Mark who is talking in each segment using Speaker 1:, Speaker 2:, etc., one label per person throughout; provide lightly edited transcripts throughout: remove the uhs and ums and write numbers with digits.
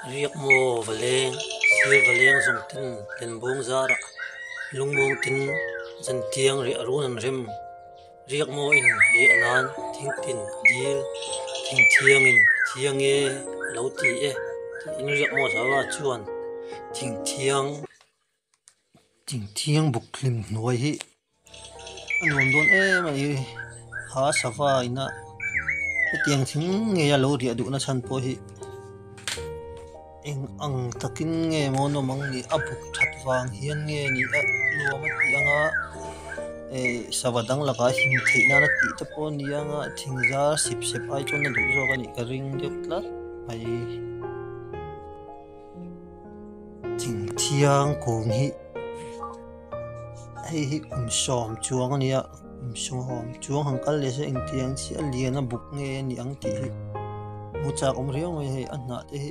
Speaker 1: Riak maw va leng, sir va leng zawng ten lenbawng zarah lungmuang tin zantiang riah run an rem. Riak maw in riah nan thingtin a dil, thing thiangin thiang e a lo ti e tiin riak maw zava chuan thing thiang thing thiang buk hlim hnuai hi a nuam dawn em a ni kha sava ina hetiang thing ngei a lo riah duhna chhan pawh hi eng ang takin nge maw nawm ang ni a buk that vang hian nge ni a nuam a tih anga eh sava dang lakah him theih nan a tih te pawh a ni anga thing zar sip sep ai chuan a duh zawk a nih ka ring deuh tlat mai. Thingthiang kung hi hei hi kum sawm chuang a ni a kum sawm chuang han kal leh se engtiang chiah a lian a buk nge a nih ang tih hi hmu chak awm riau mai hei a hnah te hi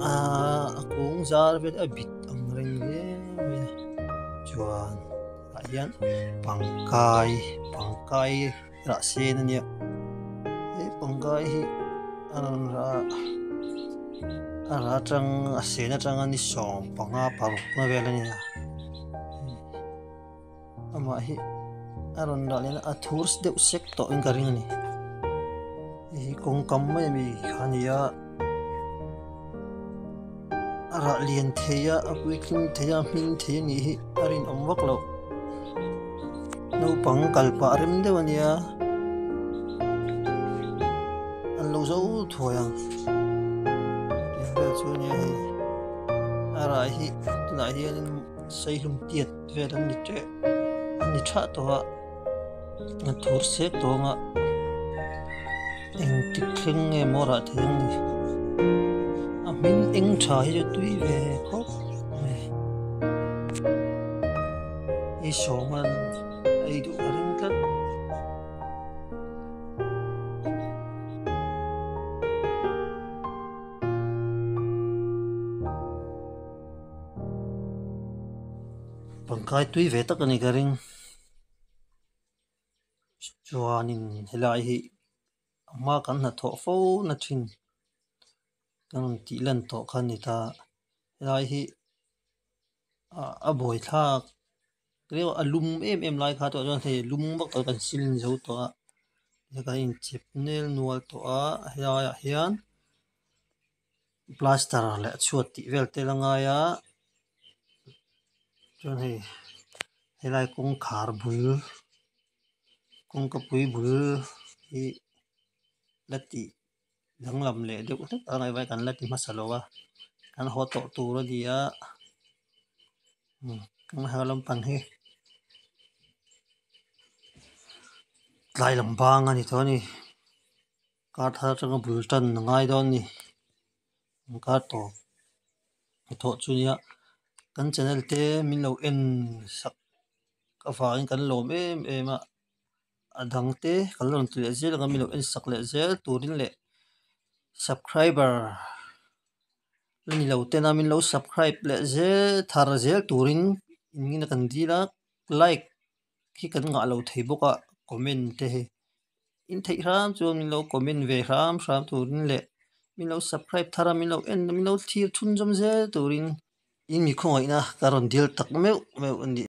Speaker 1: aaa a kung zar vel a bit ang reng hle mai a chuan tah hian pangkai pangkai rah sen a nia he pangkai hi a rawn rah a rah atang a sen atanga ni 15 paruk na vel a ni a amah hi a rawn rah leh a thur deuh sek tawh in ka ring a ni hei hi kawngkam mai ami kha a ni a a rah lian thei a a puitling thei a a hming thei a nih hi a rinawm vak loh naupang kal pah rem deuh a nia an lo zo thuai ang tih vel chu a nia hei a rah hi tunah hianin saihlum tiat vel an ni teh an ni thah tawh a a thur sek tawh ang a engtik thleng nge maw rah thei ang ni a hming eng tha hi chu tui ve khawp mai hei sawm a ei duh ka ring tlat. Pangkai tui ve tak a ni ka ring chuanin helai hi a hma kan hnathawh fo na thin kan rawn tih lan tawh kha a ni ta helai hi a buaithlak riau a lum em em lai kha tawh chuan hei lum vak tawh kan sil zo tawh a kan inchep nel nual tawh a helaiah hian. Plaster leh a chhuat tih vel te la ngai a chuan hei helai kawngkhar bul kawngkapui bul hi la tih danglam leh deuh hlek a ngaih kan la ti hmasa lo a kan haw tawh tur a ni a kawngkhar lampang hi tlai lam bang a ni tawh a ni. Kar thar atanga bul tan a ngai dawn a ni kar tawp hnathawh chu nia kan channel te min lo en sak avangin kan lawm em em a a dang te kan rawn ti leh zel anga min lo en sak leh zel turin leh subscriber la ni lo tena min lo subscribe leh zel thar zel turin in kan dil a like hi kan ngah lo thei bawk a comment te hi. In theih hram chuan min lo comment ve hram hram turin leh min lo subscribe thar a min lo en min lo thlir thun zawm zel turin in mi khawngaihna ka rawn dil tak meuh meuh a ni.